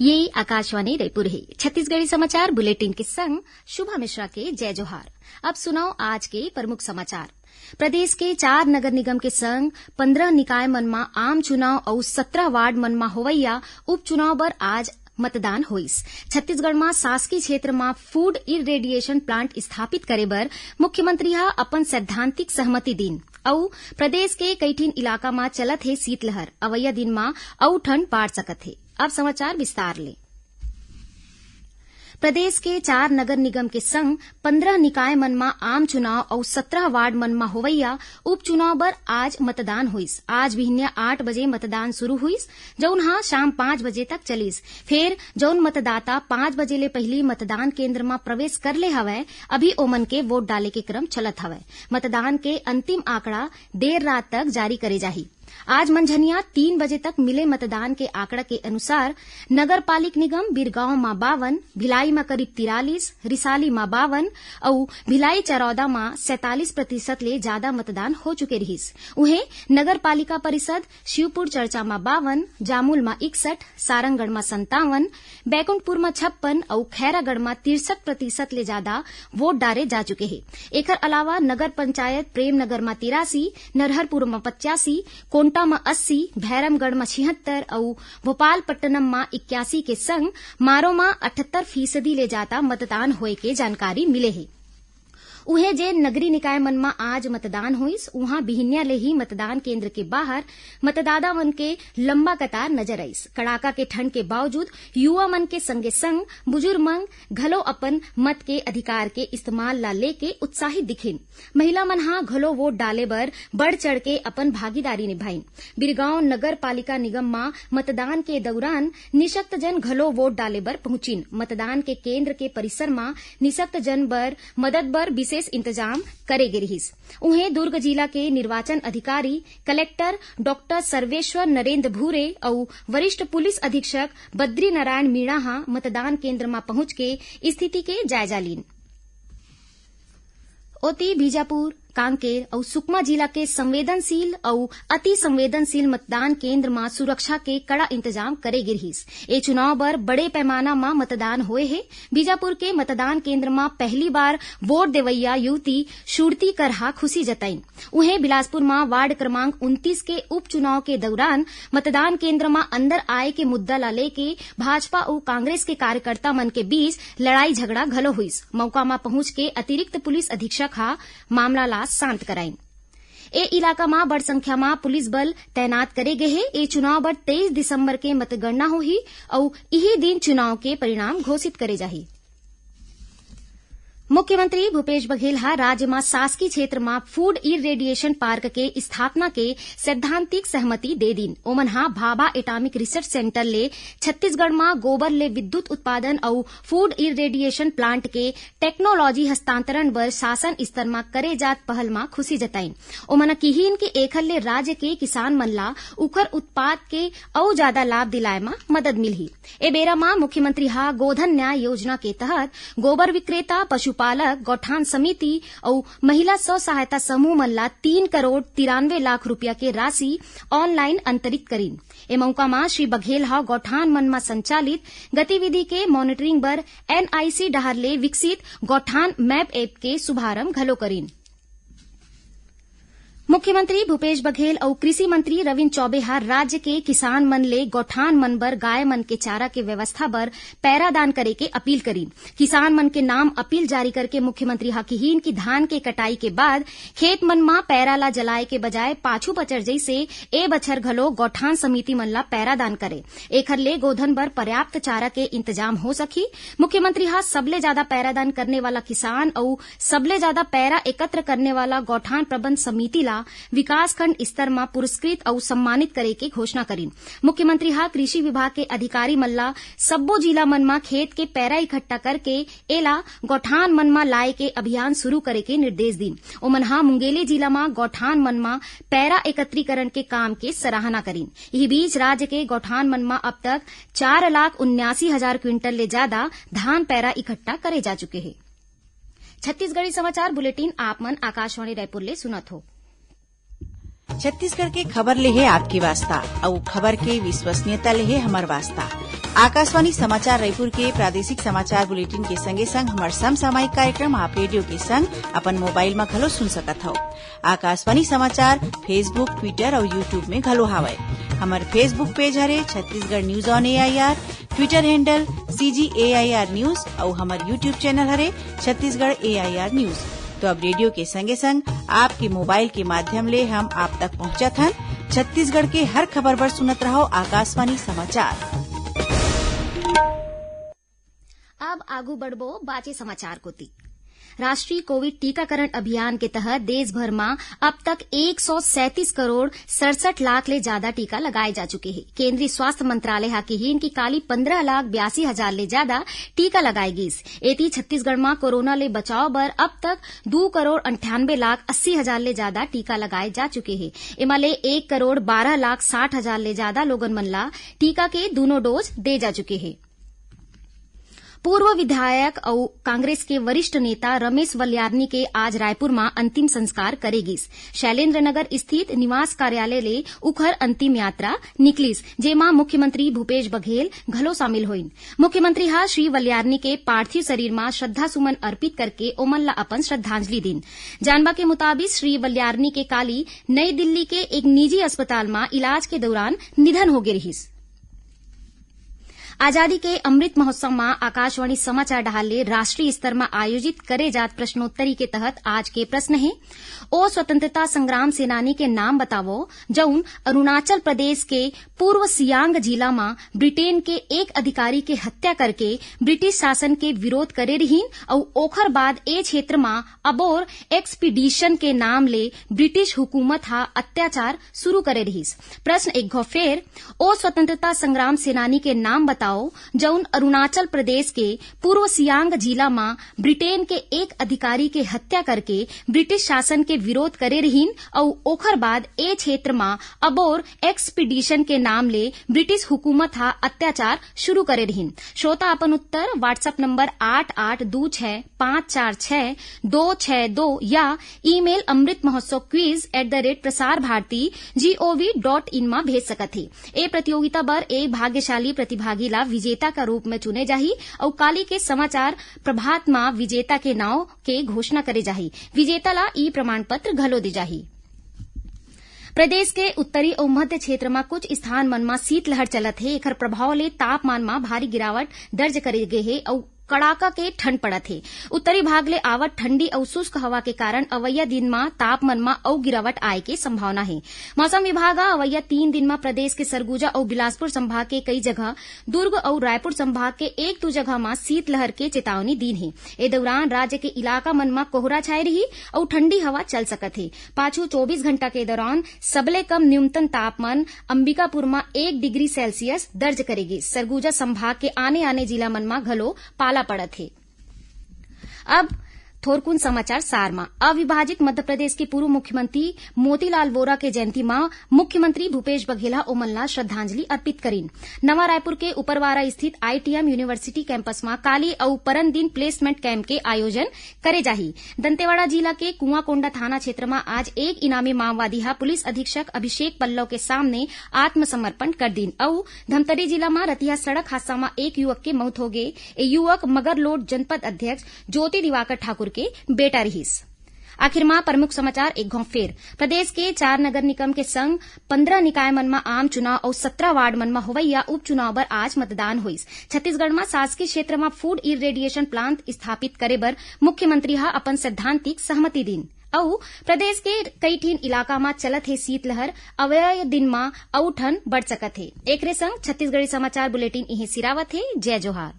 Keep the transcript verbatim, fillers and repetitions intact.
ये आकाशवाणी रायपुर हे। छत्तीसगढ़ी समाचार बुलेटिन के संग शुभा मिश्रा के जय जोहार। अब सुनव आज के प्रमुख समाचार। प्रदेश के चार नगर निगम के संग पंद्रह निकाय मन म आम चुनाव अउ सत्रह वार्ड मन म होवइया उपचुनाव बर आज मतदान होइस। छत्तीसगढ़ म शासकीय क्षेत्र म food irradiation plant स्थापित करे बर मुख्यमंत्री ह अपन सैद्धांतिक सहमति दीन अउ प्रदेश के कई ठिन इलाका म चलत हे शीतलहर, अवइया दिन म अउ ठंड बाढ़ सकत हे। अब समाचार विस्तार ले। प्रदेश के चार नगर निगम के संग पंद्रह निकाय मन म आम चुनाव अउ सत्रह वार्ड मन म होवइया उपचुनाव बर आज मतदान होइस। आज बिहनिया आठ बजे मतदान शुरू होइस, जउन ह शाम पाँच बजे तक चलिस। फेर जउन मतदाता पाँच बजे ले पहिली मतदान केंद्र म प्रवेश कर ले हवय, अभी ओमन के वोट डाले के क्रम चलत हवय। मतदान के अंतिम आंकड़ा देर रात तक जारी करे जाही। आज मंझनिया तीन बजे तक मिले मतदान के आंकड़ा के अनुसार नगर पालिक निगम बिरगांव म बावन, भिलाई म करीब तिरालीस, रिसाली म बावन अउ भिलाई चरौदा म सैंतालीस प्रतिशत ले जादा मतदान हो चुके रिहिस। उहें, नगर पालिका परिषद शिवपुर चरचा म बावन, जामुल म इकसठ, सारंगढ़ म संतावन, बैकुंठपुर म छप्पन अउ खैरागढ़ म तिरसठ प्रतिशत ले जादा वोट डारे जा चुके हे। एखर अलावा नगर पंचायत प्रेमनगर म तिरासी, नरहरपुर म पचासी, कोंटा म अस्सी, भैरमगढ़ म छिहत्तर अउ भोपालपट्टनम म इक्यासी के संग मारो म अठहत्तर फीसदी ले जादा मतदान होए के जानकारी मिले हे। उहें, जेन नगरीय निकाय मन म आज मतदान होइस, उहां बिहनिया ले ही मतदान केंद्र के बाहर मतदाता मन के लंबा कतार नजर आइस। कड़ाका के ठंड के बावजूद युवा मन के संगे-संग बुजुर्ग मन घलो अपन मत के अधिकार के इस्तेमाल ला लेके उत्साहित दिखिन। महिला मन ह घलो वोट डाले बर बढ़ चढ़ के अपन भागीदारी निभाइन। बिरगांव नगर पालिका निगम म मतदान के दौरान निशक्त जन घलो वोट डाले बर पहुंचिन। मतदान के केंद्र के परिसर म निशक्त जन बर मदद बर विशेष इंतजाम करे गे रिहिस। उहें, दुर्ग जिला के निर्वाचन अधिकारी कलेक्टर डॉक्टर सर्वेश्वर नरेंद्र भूरे अउ वरिष्ठ पुलिस अधीक्षक बद्री नारायण मीणा ह मतदान केंद्र म पहुंच के स्थिति के जायजा लीन। ओती, बीजापुर, कांकेर अउ सुकमा जिला के संवेदनशील अउ अति संवेदनशील मतदान केंद्र म सुरक्षा के कड़ा इंतजाम करे गे रिहिस। ए चुनाव बर बड़े पैमाना म मतदान होए हे। बीजापुर के मतदान केंद्र म पहली बार वोट देवइया युवती सुरती करहा खुशी जताइन। उहें, बिलासपुर म वार्ड क्रमांक उनतीस के उपचुनाव के दौरान मतदान केंद्र म अंदर आए के मुद्दा ला लेके भाजपा अउ कांग्रेस के कार्यकर्ता मन के बीच लड़ाई झगड़ा घलो होइस। मौका म पहुंच के अतिरिक्त पुलिस अधीक्षक ह मामला ला शांत कराइन। ए इलाका म बड़ संख्या म पुलिस बल तैनात करे गे हे। ए चुनाव बर तेईस दिसंबर के मतगणना होही अउ इही दिन चुनाव के परिणाम घोषित करे जाही। मुख्यमंत्री भूपेश बघेल ह राज्य म शासकीय क्षेत्र म food irradiation park के स्थापना के सैद्धांतिक सहमति दे दीन। ओमन ह भाभा एटॉमिक रिसर्च सेंटर ले छत्तीसगढ़ म गोबर ले विद्युत उत्पादन अउ food irradiation plant के टेक्नोलॉजी हस्तांतरण बर शासन स्तर म करे जात पहल म खुशी जताइन। ओमन ह किहीन कि एखर ले राज्य के किसान मन ला उखर उत्पाद के अउ जादा लाभ दिलाए म मदद मिलही। ए बेरा म मुख्यमंत्री ह गोधन न्याय योजना के तहत गोबर विक्रेता, पशुपालक, गौठान समिति अउ महिला स्व सहायता समूह मन ला तीन करोड़ तिरानवे लाख रुपया के राशि ऑनलाइन अंतरित करीन। ए मौका म श्री बघेल ह गौठान मन म संचालित गतिविधि के मॉनिटरिंग बर एनआईसी डहार ले विकसित गौठान मैप ऐप के शुभारंभ घलो करीन। मुख्यमंत्री भूपेश बघेल अउ कृषि मंत्री रविन्द्र चौबे ह राज्य के किसान मन ले गौठान मन बर गाय मन के चारा के व्यवस्था बर पैरा दान करे के अपील करीन। किसान मन के नाम अपील जारी करके मुख्यमंत्री ह किहीन कि धान के कटाई के बाद खेत मन म पैरा ला जलाए के बजाय पाछू बचर जइसे ए बछर घलो गौठान समिति मन ला पैरा दान करे। एखर ले गोधन बर पर्याप्त चारा के इंतजाम हो सकही। मुख्यमंत्री ह सबले जादा पैरा दान करने वाला किसान अउ सबले जादा पैरा एकत्र करने वाला गौठान प्रबंध समिति ला विकासखंड स्तर म पुरस्कृत अउ सम्मानित करे के घोषणा करीन। मुख्यमंत्री ह कृषि विभाग के अधिकारी मन ला सब्बो जिला मन म खेत के पैरा इकट्ठा करके एला गौठान मन म लाए के अभियान शुरू करे के निर्देश दीन। ओमन ह मुंगेली जिला म गौठान मन म पैरा एकत्रीकरण के काम के सराहना करीन। इही बीच, राज्य के गौठान मन म अब तक चार लाख उन्यासी हजार क्विंटल ले जादा धान पैरा इकट्ठा करे जा चुके हे। छत्तीसगढ़ी समाचार बुलेटिन आप मन आकाशवाणी रायपुर ले सुनत हो। छत्तीसगढ़ के खबर ले हे आपके वास्ता, अउ खबर के विश्वसनीयता ले हे हमर वास्ता। आकाशवाणी समाचार रायपुर के प्रादेशिक समाचार बुलेटिन के संगे संग हमर समसामयिक कार्यक्रम आप रेडियो के संग अपन मोबाइल म घलो सुन सकत हव। आकाशवाणी समाचार Facebook, Twitter अउ YouTube में घलो हावय। हमर Facebook पेज हरे Chhattisgarh news on AIR, Twitter handle CG AIR news अउ हमर YouTube चैनल हरे छत्तीसगढ़ एआईआर न्यूज। तो अब रेडियो के संगे संग आपके मोबाइल के माध्यम ले हम आप तक पहुंचत हन। छत्तीसगढ़ के हर खबर बर सुनत रहव आकाशवाणी समाचार। अब आगू बढ़बो बाचे समाचार कोति। राष्ट्रीय कोविड टीकाकरण अभियान के तहत देश भर म अब तक एक सौ सैंतीस करोड़ सड़सठ लाख ले जादा टीका लगाए जा चुके हे। केंद्रीय स्वास्थ्य मंत्रालय ह किहीन कि काली पंद्रह लाख बयासी हजार ले जादा टीका लगाए गिस। एती छत्तीसगढ़ म कोरोना ले बचाव बर अब तक दू करोड़ अंठानबे लाख अस्सी हजार ले जादा टीका लगाए जा चुके हे। एमा ले एक करोड़ बारह लाख साठ हजार ले जादा लोगन मन ला टीका के दूनों डोज दे जा चुके हे। पूर्व विधायक अउ कांग्रेस के वरिष्ठ नेता रमेश वल्यार्नी के आज रायपुर म अंतिम संस्कार करे गिस। शैलेंद्र नगर स्थित निवास कार्यालय ले उखर अंतिम यात्रा निकलिस, जेमा मुख्यमंत्री भूपेश बघेल घलो शामिल होइन। मुख्यमंत्री ह श्री वल्यार्नी के पार्थिव शरीर म श्रद्धा सुमन अर्पित करके ओमन ला अपन श्रद्धांजलि दीन। जानबा के मुताबिक श्री वल्यार्नी के काली नई दिल्ली के एक निजी अस्पताल म इलाज के दौरान निधन होगे रिहिस। आजादी के अमृत महोत्सव म आकाशवाणी समाचार डहार ले राष्ट्रीय स्तर म आयोजित करे जात प्रश्नोत्तरी के तहत आज के प्रश्न हे, ओ स्वतंत्रता संग्राम सेनानी के नाम बतावव, जउन अरुणाचल प्रदेश के पूर्व सियांग जिला म ब्रिटेन के एक अधिकारी के हत्या करके ब्रिटिश शासन के विरोध करे रिहीन अउ ओखर बाद ए क्षेत्र म अबोर एक्सपीडिशन के नाम ले ब्रिटिश हुकूमत ह अत्याचार शुरू करे रिहिस। प्रश्न एक घौ फेर, ओ स्वतंत्रता संग्राम सेनानी के नाम बताओ, जउन अरुणाचल प्रदेश के पूर्व सियांग जिला म ब्रिटेन के एक अधिकारी के हत्या करके ब्रिटिश शासन के विरोध करे रिहीन अउ ओखर बाद ए क्षेत्र म अबोर एक्सपीडिशन के नाम ले ब्रिटिश हुकूमत ह अत्याचार शुरू करे रिहीन। श्रोता अपन उत्तर WhatsApp नंबर आठ आठ दू छह पाँच चार छह दो छह दो या email amrit mahotsav quiz at the rate prasar bharati gov dot in म भेज सकत हे। ए प्रतियोगिता बर ए भाग्यशाली प्रतिभागी ला विजेता का रूप में चुने जाही अउ काली के समाचार प्रभात म विजेता के नाव के घोषणा करे जाही। विजेता ला ई प्रमाण पत्र घलो दे जाही। प्रदेश के उत्तरी अउ मध्य क्षेत्र म कुछ स्थान मन म शीतलहर चलत हे। एखर प्रभाव ले तापमान म भारी गिरावट दर्ज करे गे हे अउ कड़ाका के ठंड पड़त हे। उत्तरी भाग ले आवत ठंडी अउ शुष्क हवा के कारण अवइया दिन म तापमान म अउ गिरावट आए के संभावना हे। मौसम विभाग ह अवइया तीन दिन म प्रदेश के सरगुजा अउ बिलासपुर संभाग के कई जगह, दुर्ग अउ रायपुर संभाग के एक दू जगह म शीतलहर के चेतावनी दीन हे। ए दौरान राज्य के इलाका मन म कोहरा छाए रही अउ ठंडी हवा चल सकत हे। पाछू चौबीस घंटा के दौरान सबले कम न्यूनतम तापमान अंबिकापुर म एक डिग्री सेल्सियस दर्ज करे गिस। सरगुजा संभाग के आने-आने जिला मन म घलो पाला पड़त हे। अब थोरकुन समाचार सार म। अविभाजित मध्य प्रदेश के पूर्व मुख्यमंत्री मोतीलाल वोरा के जयंती म मुख्यमंत्री भूपेश बघेल ह ओमन ला श्रद्धांजलि अर्पित करिन। नवा रायपुर के उपरवारा स्थित आईटीएम यूनिवर्सिटी कैंपस म काली अउ परन दिन प्लेसमेंट कैंप के आयोजन करे जाही। दंतेवाड़ा जिला के कुआंकोंडा थाना क्षेत्र म आज एक इनामी माओवादी ह पुलिस अधीक्षक अभिषेक पल्लव के सामने आत्मसमर्पण कर दीन अउ धमतरी जिला म रतिहा सड़क हादसा म एक युवक के मौत होगे। ए युवक मगरलोड जनपद अध्यक्ष ज्योति दिवाकर ठाकुर के बेटा रिहिस। आखिर म प्रमुख समाचार एक घौं फेर। प्रदेश के चार नगर निगम के संग पंद्रह निकाय मन म आम चुनाव अउ सत्रह वार्ड मन म होवइया उपचुनाव बर आज मतदान होइस। छत्तीसगढ़ म शासकीय क्षेत्र म फूड इरेडिएशन प्लांट स्थापित करे बर मुख्यमंत्री ह अपन सैद्धांतिक सहमति दीन। अउ प्रदेश के कई ठिन इलाका म चलत हे शीतलहर, अवइया दिन म अउ ठंड बढ़ सकत हे। एकरे संग छत्तीसगढ़ी समाचार बुलेटिन इहें सिरावत हे। जय जोहार।